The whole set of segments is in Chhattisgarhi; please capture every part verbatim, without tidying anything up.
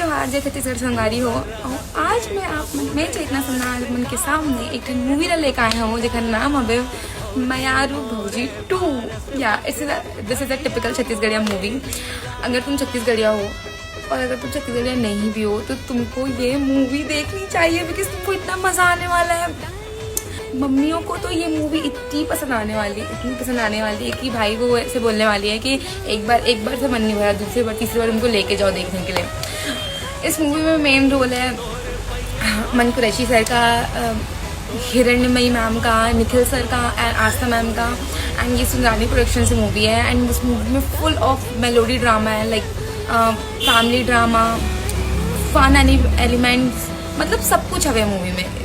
जोहार, जय छत्तीसगढ़ संगवारी हो। अउ आज मैं आप मन, मैं चेतना सिन्हा आप मन के सामने एक ठन मूवी ला लेके आए हूँ, जेकर नाम हवे मयारू भौजी टू। या, this is a typical Chhattisgarhiya movie. अगर तुम छत्तीसगढ़िया हो और अगर तुम छत्तीसगढ़िया नहीं भी हो, तो तुमको ये मूवी देखनी चाहिए, because तुमको इतना मजा आने वाला है। मम्मियों को तो ये मूवी इतनी पसंद आने वाली, इतनी पसंद आने वाली है कि भाई को ऐसे बोलने वाली है कि एक बार, एक बार से मन नहीं भरा, दूसरी बार, तीसरी बार उनको लेके जाओ देखने के लिए। इस मूवी में मेन रोल है अमन कुरैशी सर का, अ, हिरण्यमयी मैम का, निखिल सर का एंड आस्था मैम का। एंड ये सुंदरानी प्रोडक्शन से मूवी है एंड इस मूवी में फुल ऑफ मेलोडी ड्रामा है, लाइक फैमिली ड्रामा, फन एलिमेंट्स, मतलब सब कुछ हवे मूवी में।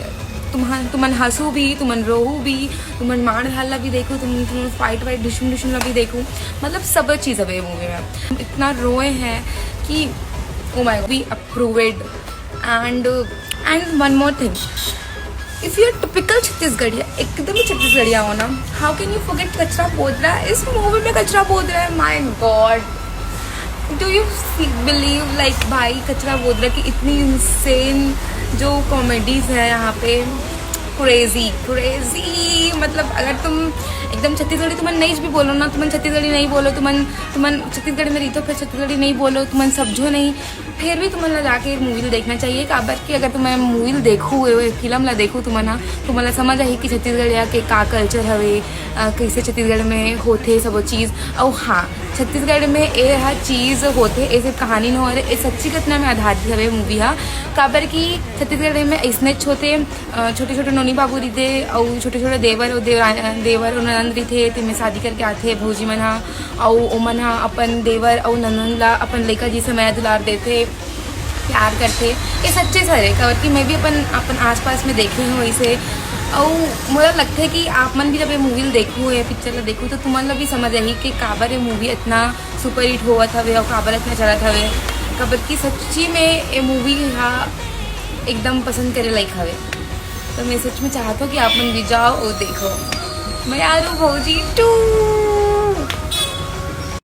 तुम तुमन हंसू भी, तुमन रोहू भी, तुमन मार धाड़ ला भी देखू, तुम तुम फाइट वाइट, ढिशुम ढिशुम ला भी देखू, मतलब सब चीज़ हवे मूवी में। इतना रोए हैं कि, oh my God, we approve it। And and one more thing, if you are typical छत्तीसगढ़िया, एकदम ही छत्तीसगढ़िया हो ना, how can you forget कचरा पोदरा? इस मूवी में कचरा पोदरा है, my God, do you believe, like, भाई, कचरा पोदरा की इतनी इंसेन जो कॉमेडीज है यहाँ पे, क्रेजी क्रेजी। मतलब अगर तुम एकदम छत्तीसगढ़ी, तुमन नहीं भी बोलो ना, तुमन छत्तीसगढ़ी नहीं बोलो, तुमन तुमन छत्तीसगढ़ में रहिथो, फिर छत्तीसगढ़ी नहीं बोलो, तुमन समझो नहीं, फिर भी तुमन ला जाके मूवी देखना चाहिए। काबर कि अगर तुमन मूवी देखू, फिल्म ला देखू तुमन हा, तुमन ला समझ आही कि छत्तीसगढ़िया के का कल्चर हवे, अ, कैसे छत्तीसगढ़ में होथे सबो चीज़। अउ हाँ, छत्तीसगढ़ में ए हर चीज़ होथे, ए सिर्फ कहानी न हो, ए सच्ची घटना में आधारित हवे मूवी हा। काबर कि छत्तीसगढ़ में ऐसनेच होथे, अ, छोटे छोटे नोनी बाबू रहिथे, अउ छोटे छोटे देवर अउ देवरा-, देवर अउ ननंद रहिथे, तेमे शादी करके आथे भौजी मन हा, अउ ओमन हा अपन देवर अउ ननंद ला अपन लइका जैसे मया दुलार देथे, प्यार करथे। ये सच्चे सर है, काबर कि मैं भी अपन, अपन आसपास में देखे हूँ ऐसे। अउ मोला लगथे कि आप मन भी जब ये मूवी ला देखू या पिक्चर ला देखू, तो तुमन ला भी समझ आही कि काबर ये मूवी इतना सुपरहिट होवत हवे अउ काबर इतना चलत हवे, काबर कि सच्ची में ये मूवी हा एकदम पसंद करे लायक हवे। तो मैं सच में चाहत हूँ कि आप मन भी जाओ और देखो मयारू भौजी टू।